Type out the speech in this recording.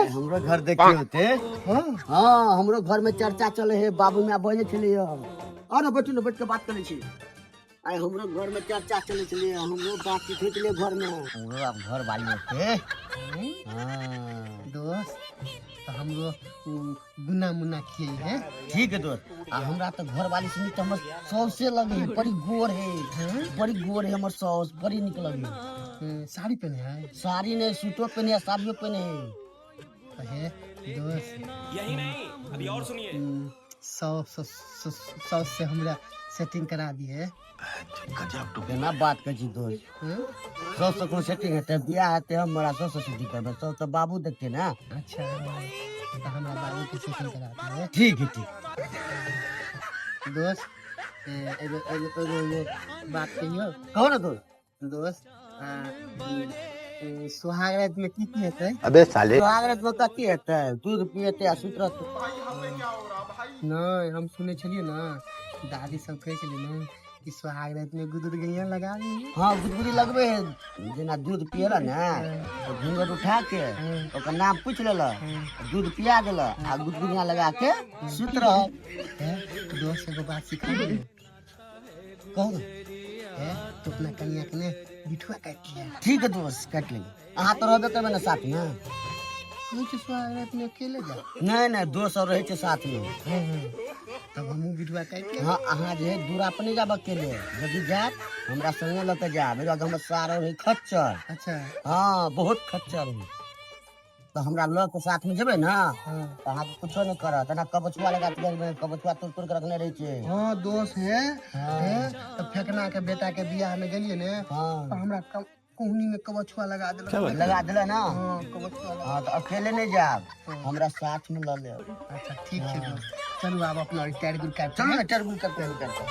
हमरो घर देखियो होते। हाँ। हाँ, हमरो घर में चर्चा चले है, बाबू माय बजे छलै। आ ना बैठू ने, बैठ के बात करै छी। आइ हमरो घर में चर्चा चले छलै, हमरो बातचीत होइत छलै घर में। हमरो आब घर वाली होते। हाँ। दोस्त, तऽ हमरो गुना मुना खियै है। ठीक है दोस्त। आ हमरा तऽ घर वाली से नीक तऽ हमर सौसे लगे है, बड़ी गोर है। बड़ी गोर है हमर सौस, बड़ी नीक लगे है। साड़ी पहने है? साड़ी नहीं, सूटो पहने है, साड़ियो पहने है। तऽ हे दोस्त, यही नहीं, अभी और सुनिए। सौ सौ सौ सौ से हमरा सेटिंग करा दिए। केना बात कहै छी दोस्त? सौ से कोनो सेटिंग हेतै? बियाह हेतै हमरा सौ से सेटिंग करबै? सौ तऽ बाबू देखतै ने। अच्छा, तऽ हमरा बाबू के सेटिंग करा दिए। ठीक है, ठीक। दोस्त, एगो एगो एगो एगो बात कहियो? कहो ना दोस्त। दोस्त, सुहाग रात में की की हेतै? अबे साले। सुहाग रात में कथी हेतै? दूध पिएतै आ सुति रहतै। नहि, हम सुनै छलियै ने, दादी सब कहै छलै ने कि सुहाग रात में गुदुर गैया लगा दी। हाँ, गुदगुदी लगबे है। जेना दूध पियला ने, तऽ घूंघट उठा के ओकर नाम पूछि लेलक, दूध पिया देलक आ गुदगुदिया लगा के सुति रहल। हे दोस्त, एगो बात सिखा दे। कहू ने। हे, तू अपना कनिया के ने बिठुआ काटि लिया। ठीक है दोस्त, काटि लेबै। अहाँ तऽ रहबे करबै ने साथ में। कहै छै सुहाग रात में अकेले जा। नहि नहि, दोस्त सब रहै छै साथ में। हाँ, तब हमहूँ बिठुआ काटि लेब। हाँ, अहाँ जे है दूरा पर नहि जाब अकेले। यदि जायब, हमरा संगे लऽ के जायब। एहि हमर सार है खच्चर। अच्छा। हाँ, बहुत खच्चर है। तऽ हमरा लऽ के साथ में जेबै ने, तऽ अहाँके कुछो नहि करत। एना कबछुआ लगा के कबछुआ तोड़ तोड़ के रखने रहै छै। हाँ दोस्त, है है तऽ फेकना के बेटा के बियाह में गेलियै ने, तऽ हमरा कोहनी में कबछुआ लगा देलक। लगा देले ना? हाँ, कबछुआ लगा। हाँ, तऽ अकेले नहि जायब, हमरा साथ में लऽ लेब। अच्छा, ठीक छै दोस्त। चलू, आब अपना टायर गुड़ काटि। चलू ने, चारि गुल करते करते।